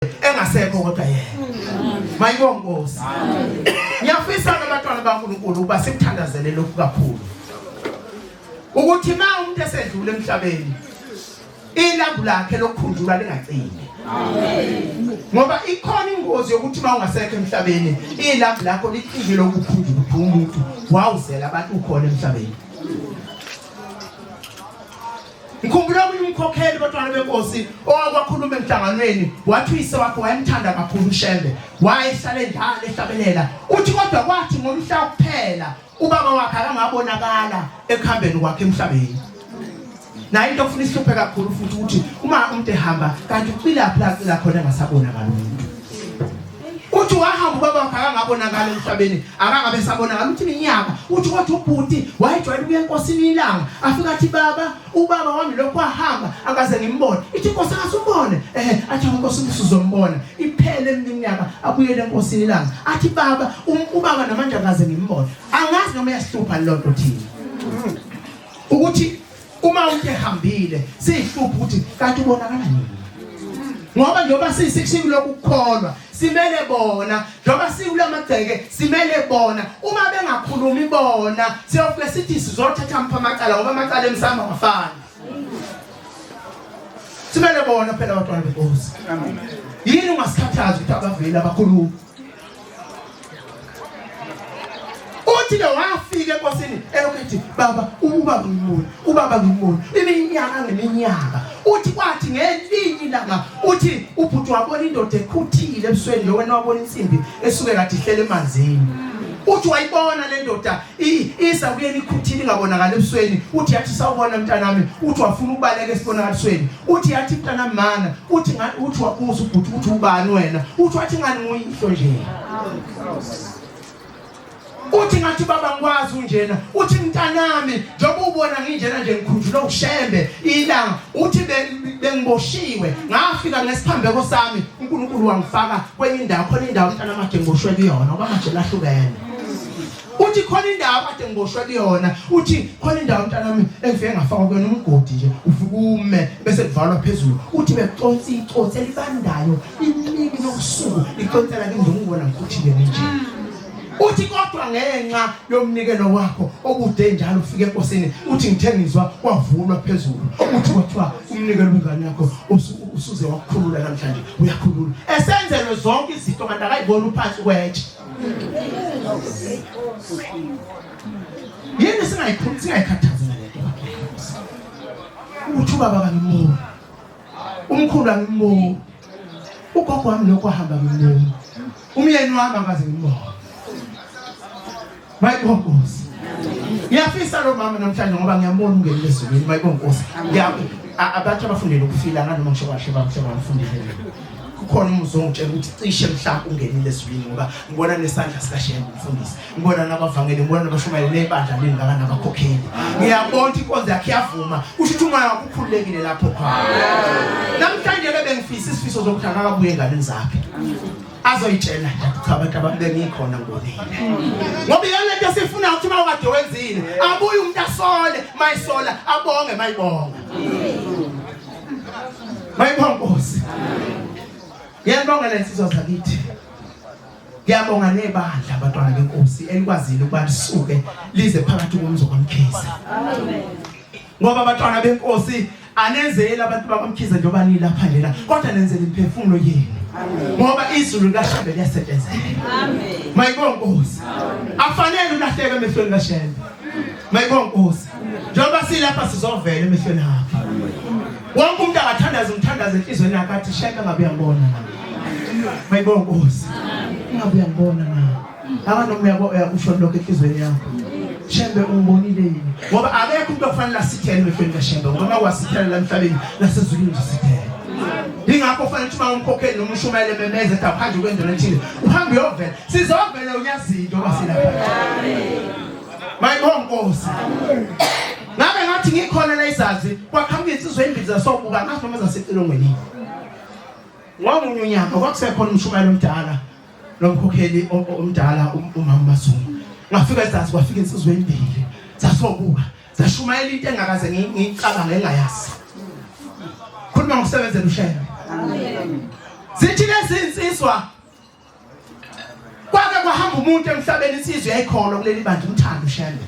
Engasekho kodwa yena. Mayibonge Nkosi. Ngiyafisa abantwana baNkulunkulu ukuba sikuthandazele lokhu kakhulu, ukuthi ma umuntu esedlule emhlabeni, ilambu lakhe lokukhunjulwa lingacimi, ngoba ikhona ingozi yokuthi uma ungasekho emhlabeni, ilambu lakho licime lokukhunjulwa ukuthi umuntu wawuzela abantu ukhona emhlabeni. Ngikhumbula omunye umkhokheli, bantwana benkosi, owakwakhuluma emhlanganweni, wathi uyise wakhe wayemthanda kakhulu uShembe, wayehlale njalo ehlabelela. Uthi kodwa kwathi ngomhla kuphela ubaba wakhe akangabonakala ekuhambeni kwakhe emhlabeni. Nayo into ofuna isihluphe kakhulu futhi ukuthi uma umuntu ehamba, kanti ucilaphi la cila khona engasabonakala umuntu. Uthi wahamba ubaba wakhe, akangabonakala emhlabeni, akangabe sabonakala. Uthi iminyaka, uthi kodwa ubhuti wayejwayele ukuya enkosini ilanga, afika athi, "Baba, ubaba wami lokho wahamba, akaze ngimbone." Ithi inkosi, "Akasumbone." Athi, "Inkosi, usuzombona." Iphele iminyaka, abuyele enkosini ilanga, athi, "Baba, ubaba namanje akaze ngimbone." Angazi noma yasihlupha lonto thina, ukuthi uma umuntu ehambile siyihlupha ukuthi kanti ubonakala nini, ngoba njengoba sisikulokhu kukholwa simele bona, njengoba sikulamagceke simele bona. Uma bengakhulumi bona, siyofike sithi sizothatha mpha amacala, ngoba amacala emsamo awafani. Simele bona phela, abantwana benkosi. Yini ungasikhathazi ukuthi abaveli, abakhulumi? Uthi ke wafika enkosini elokhu ethi, "Baba, ubaba ngimbona, ubaba ngimbona," iminyaka ngeminyaka. Uthi kwathi ngelinye ilanga, uthi ubhuti wabona indoda ekhuthile ebusweni lo, wena wabona insimbi esuke kade ihlele emanzini. Uthi wayibona le ndoda iza kuyena ikhuthile, ingabonakala ebusweni. Uthi yathi, "Sawubona, mntanami." Uthi wafuna ukubaleka esibonakalisweni. Uthi yathi, "Mntanami, mana." Uthi uthi wabuza ubhuti ukuthi, "Ubani wena?" Uthi wathi, "Ngani, nguyihlo nje." Uthi, "Ngathi, baba, ngikwazi unjena." Uthi, "Mntanami, njengoba ubona nginjena nje, ngikhunjulwe uShembe ilanga." Uthi, "Bengiboshiwe, ngafika ngesiphambeko sami, uNkulunkulu wangifaka kwenye indawo. Khona indawo, mntanami, ade ngiboshwe kuyona, ngoba amajele ahlukene." Uthi khona indawo kade ngiboshwe kuyona. Uthi khona indawo, mntanami, engifike ngafakwa kuyona, umgodi nje, ufike ume bese kuvalwa phezulu. Uthi bekuconsa iconsi elibandayo imini nobusuku, liconsela kimi ngibona ngikhuthile nje. Uthi kodwa ngenxa yomnikelo wakho obude njalo ufike enkosini, uthi ngithe ngizwa kwavulwa phezulu, uthi kwathiwa umnikelo wengane yakho usuze wakukhulula, namhlanje uyakhulula. Esenzelwe zonke izinto, kanti akayibona uphansi kwetshe. Yini singayikhulumi, singayikhathazi ngalento, ukuthi ubaba kangimboni, umkhulu angimboni, ugogo wami lokho wahamba ngimboni, umyeni wami akaze ngimbone? Mayibonge Nkosi. Ngiyafisa lo mama namhlanje, ngoba ngiyambona ungenile ezulwini. Mayibonge Nkosi. Abantu abafundele ukufila nganoma ngisho kahle bamhle bamfundile. Kukhona umuzwa ongitshela ukuthi cishe mhlawumbe ungenile ezulwini, ngoba ngibona nesandla sikaShembe umfundisi, ngibona nabavangeli, ngibona nabashumayeli nebandla leli ngaka nabakhokheli. Ngiyabona ukuthi inkonzo yakhe iyavuma. Kusho ukuthi umoya wakhe ukhululekile lapho khona. Namhlanje ke bengifisa isifiso zokuthi akakabuye enganeni zakhe, azoyitshela nje, cha, abantu abami, bengikhona, ngibonile, ngoba iyona lento esifuna, ukuthi uma ukade wenzile, abuye umuntu asole mayisola, abonge mayibonga. Mayibonga Nkosi. Ngiyabonga lensizwa zakithi, ngiyabonga nebandla, abantwana benkosi, elikwazile ukuba lisuke lize phakathi komzi kwaMkhize, ngoba abantwana benkosi, anenzeli abantu bakwaMkhize njengoba nilapha njena, kodwa nenzela imiphefumulo yenu, ngoba izulu likaShembe liyasetshenzela. Mayibonge Nkosi. Afanele ulahleke emehlweni kaShembe. Mayibonge Nkosi. Njengoba silapha, sizovela emehlweni akhe. Wonke umuntu akathandaza umthandazo enhliziyweni yakhe, athi, "Shembe, ngabe uyangibona na? Mayibonge Nkosi. Ngabe uyangibona na?" Akanoma uyakusho lokho enhliziyweni yakho, "Shembe, ungibonile yini?" Ngoba akekho umuntu ofanele asithele emehlweni kaShembe, ngoba uma wasithela la emhlabeni, nasezulwini uzosithela. Ingakho kufanele ukuthi uma umkhokheli noma ushumayele memeze ethi awuhanjwe kwendawo ethile, uhambe uyovela. Sizovela uyazinto ngoba silapha. Mayibonge Nkosi. Ngabe ngathi ngikhona la izazi, kwaqhamuka insizwa ezimbili zasobuka, ngathi noma zasecilongweni. Ngomunye unyaka kwakusekhona umshumayeli omdala nomkhokheli omdala, umama Mazungu. Ngafika izazi, kwafika insizwa ezimbili zasobuka, zashumayela into engakaze ngiyicabange, engayazi. Khuluma ngokusebenzela uShembe. Zithi lezi insizwa kwake kwahamba umuntu emhlabeni, insizwa yayikholwa kuleli bandla, umthando uShembe.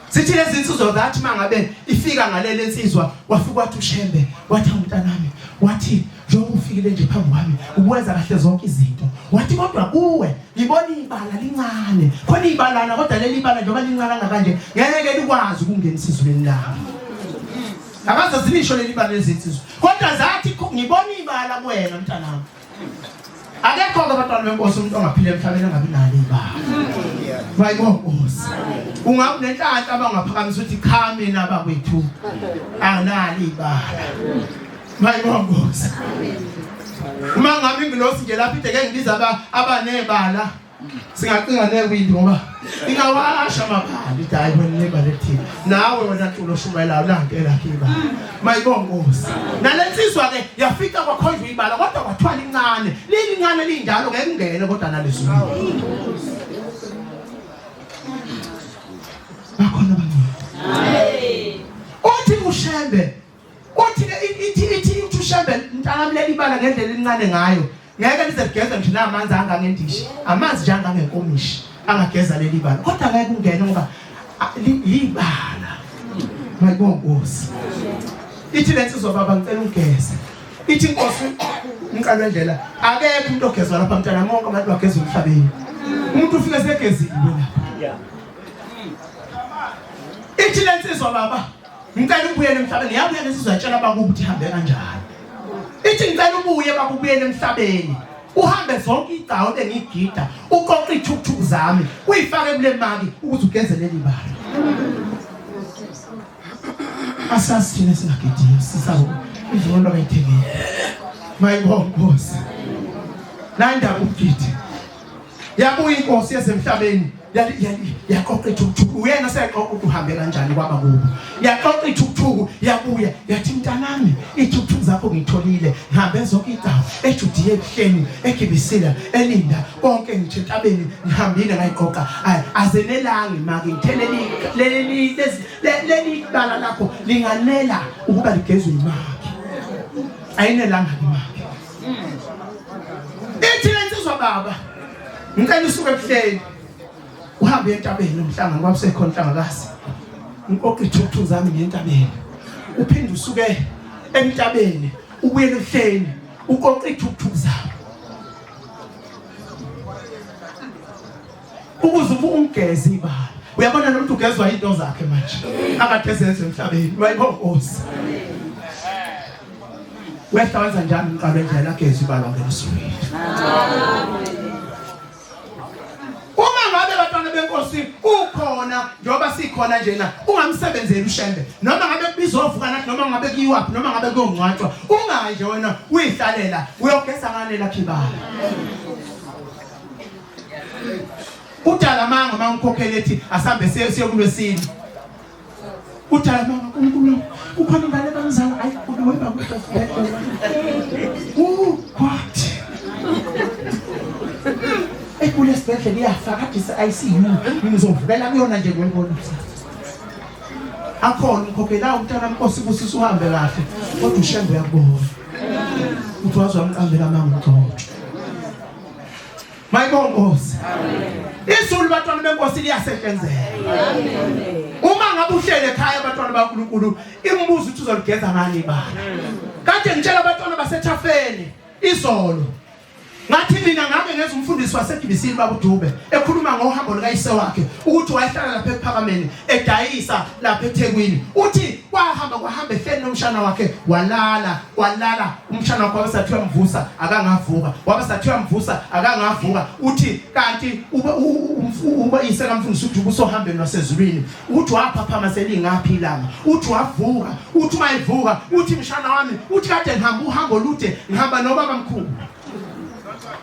Sithi lezi insizwa zathi mangabe ifika ngaleli insizwa, wafika wathi uShembe, wathi umntanami, wathi njengoba ufikile nje phambi kwami ubuwenza kahle zonke izinto, wathi kodwa kuwe ngibona ibala lincane, khona ibalana kodwa leli ibala njengoba lincane kanje ngeke likwazi ukungenisa izulwini lami. Akaze zilisho leli bala lezinsizwa, kodwa zathi ngibona ibala kuwena mntanami. Akekho ke abantwana benkosi umuntu ongaphila emhlabeni angabi nalo ibala. Bayibonkosi. Ungabe nenhlanhla abangaphakamisa ukuthi cha mina bakwethu analo ibala. Bayibonkosi. Uma ngabe ingilosi nje lapha ide ke ngibiza abanebala Singacinga newindi ngoba ingawasha amabali ithi hayi wena nebala elithile. Nawe wena Ntulo oshumayelayo nanti elakhe ibala. Mayibongozi. Nalensizwa ke yafika kwakhonjwa ibala kodwa kwathwala incane. Lilincane linjalo ngeke ungene kodwa nalezulu. Bakhona abangcwele. Uthi uShembe Uthi ke ithi ithi ithi uShembe mntanami leli bala ngendlela elincane ngayo ngeke lize ligeze ngisho namanzi angangendishi amanzi nje angangenkomishi angageza leli bala kodwa ngeke ungene ngoba libala. Mayibonga Nkosi. Ithi lensizwa baba ngicela ungigeze. Ithi inkosi umqalo wendlela akekho umuntu ogezwa lapha mntana monke abantu bageza emhlabeni. Umuntu ufike segeziwe lapha. Ithi lensizwa baba Ngicela ubuyele emhlabeni. Yabuya lesizwe yatshela abakubo ukuthi ihambe kanjani. Ithi ngicela ubuye bakubuyele emhlabeni. Uhambe zonke igcawu bengigida, uqoqe ithukuthuku zami, uyifake kule maki ukuze ugeze leli bala. Asazi thina singagidiyo sisabo imvunulo abayithengile. Mayibonga Nkosi. Nandaba ukugida. Yabuya inkosi yesemhlabeni yaqoqa ithukuthuku, uyena seqoqa ukuthi uhambe kanjani kwaba kubo. Yaqoqa ithukuthuku yabuya yathi mntanami ithukuthuku zakho ngitholile, ngihambe zonke indawo eJudiya, ebuhleni, eGibisila, elinda konke ngithe entabeni ngihambile ngayiqoqa azenelanga imaki ngithe leli leli bala lakho linganela ukuba ligezwe imaki, ayinelanga imaki. Ithi lensizwa baba ngicela usuke ebuhleni uhambe entabeni nomhlangano kwakusekhona inhlangakazi ngiqoqa ithukuthuku zami ngentabeni uphinde usuke entabeni ubuyele ebuhleni uqoqa ithukuthuku zami ukuze ungigeze ibala. Uyabona lo muntu ugezwa into zakhe manje akageze emhlabeni. Wayibongozi wehla wenza njani umqalo endlela ageze ibala ngena ezulwini. Uma ngabe bantwana benkosi ukhona njengoba sikhona njena ungamsebenzeli uShembe noma ngabe kubizwa ovuka nathi noma ngabe kuyiwaphi noma ngabe kuyongcwatshwa ungayi nje wena uyihlalela uyogeza ngane lakhe ibala. Udala amanga uma umkhokheli ethi asambe siye kulwesine. Udala amanga uNkulunkulu kukhona ingane bamzala ayi weba Uh what? Ekule esibhedlela iyafa kade ise-ICU ngizovukela kuyona nje ngiyobona kusasa. Akhona umkhokheli awu mntana Nkosi busisa uhambe kahle kodwa uShembe uyakubona. Uthi waze wamqambela amanga umgxotsho. Mayibonga Nkosi. Izulu bantwana benkosi liyasetshenzela. Uma ngabe uhlele ekhaya abantwana baNkulunkulu imibuzo ukuthi uzoligeza ngani ibala. Kade ngitshela abantwana basethafeni izolo ngathi mina ngabe ngeza umfundisi waseGibisini baba uDube ekhuluma ngohambo lukayise wakhe ukuthi wayehlala lapha ekuphakameni edayisa lapha eThekwini uthi kwahamba kwahamba ehleli nomshana wakhe walala walala umshana wakhe wabe sathi uyamvusa akangavuka wabe sathi uyamvusa akangavuka uthi kanti uba iyise kamfundisi uthi ubusohambeni lwasezulwini uthi waphaphama selingaphi ilanga uthi wavuka uthi uma evuka uthi mshana wami uthi kade ngihamba uhambo olude ngihamba nobaba mkhulu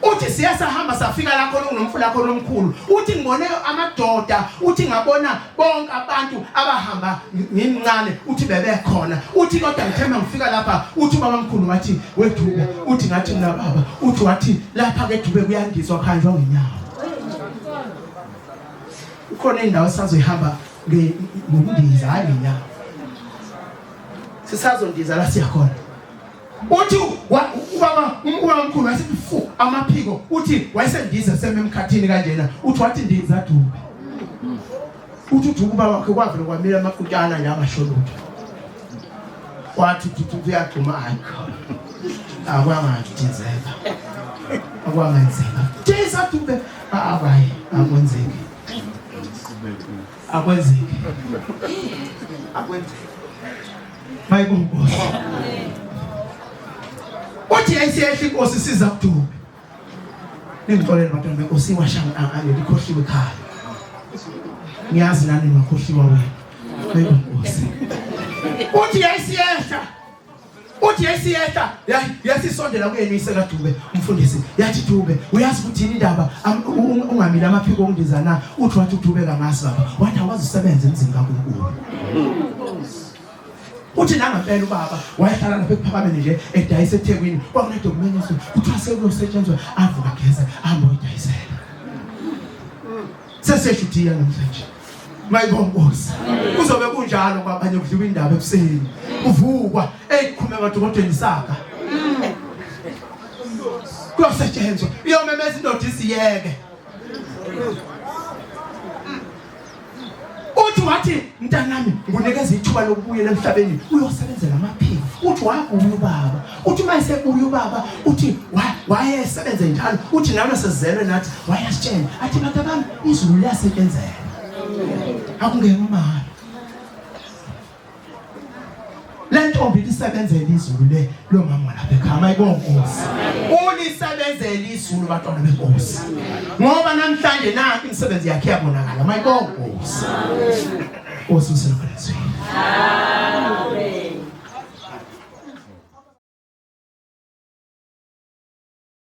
uthi siye sahamba safika la khona kunomfula khona omkhulu uthi ngibone amadoda uthi ngabona bonke abantu abahamba ngimncane uthi bebekhona uthi kodwa ngithemba ngifika lapha uthi ubaba mkhulu wathi wedube uthi ngathi mina baba uthi wathi lapha ke dube kuyandizwa kuhanjwa ngenyawo ukhona indawo esazoyihamba ngokundiza hayi ngenyawo sisazondiza la siyakhona. Uthi ubaba ubaba mkhulu wayesethi fu amaphiko uthi wayesendiza sememkhathini kanjena uthi wathi ndiza Dube. Uthi uDube ubaba wakhe kwavele kwamila amaqutshana nje angasho lutho. Wathi uthi uyagxuma hayi akwangadizeka. Akwangenzeka. Ndiza Dube abayi akwenzeki. Akwenzeki. Akwenzeki. Mayibongozi. Uthi yayisiyehla inkosi siza kuDube. Ningixolele bantwana benkosi iwasha angelikhohliwe ekhaya. Ngiyazi nani ngakhohliwa wena. Mayibongozi. Uthi yayisiyehla. Uthi yayisiyehla yasisondela kuyena uyise kaDube umfundisi yathi Dube uyazi ukuthi yini indaba ungamile amaphiko okundiza na uthi wathi uDube kangazi baba wathi awazi usebenze emzini kaNkulunkulu uthi nangempela ubaba wayehlala lapha ekuphakameni nje edayisa eThekwini kwakunedokumenyiswa kuthiwa sekuyosetshenzwa avuka geze ahambe oyidayisela seseshudiya namhlanje mayibongozi kuzobe kunjalo kwabanye kudliwa indaba ekuseni kuvukwa eyiqhume emadokodweni saka kuyosetshenzwa iyomemeza indoda isiyeke uthi wathi mntanami ngunikeza ithuba lokubuyela emhlabeni uyosebenzela amaphiko uthi wabuya ubaba uthi uma esebuya ubaba uthi wayesebenze njalo uthi nami sesizelwe nathi wayasitshela athi bantu abami izulu liyasetshenzela akungena umali le ntombi lisebenzela izulu le lo mama lapha ekhaya mayibonga Nkosi ulisebenzela izulu bantwana benkosi ngoba namhlanje nanti imisebenzi yakhe yabonakala mayibonga Nkosi Nkosi usenokwenziwe. Amen.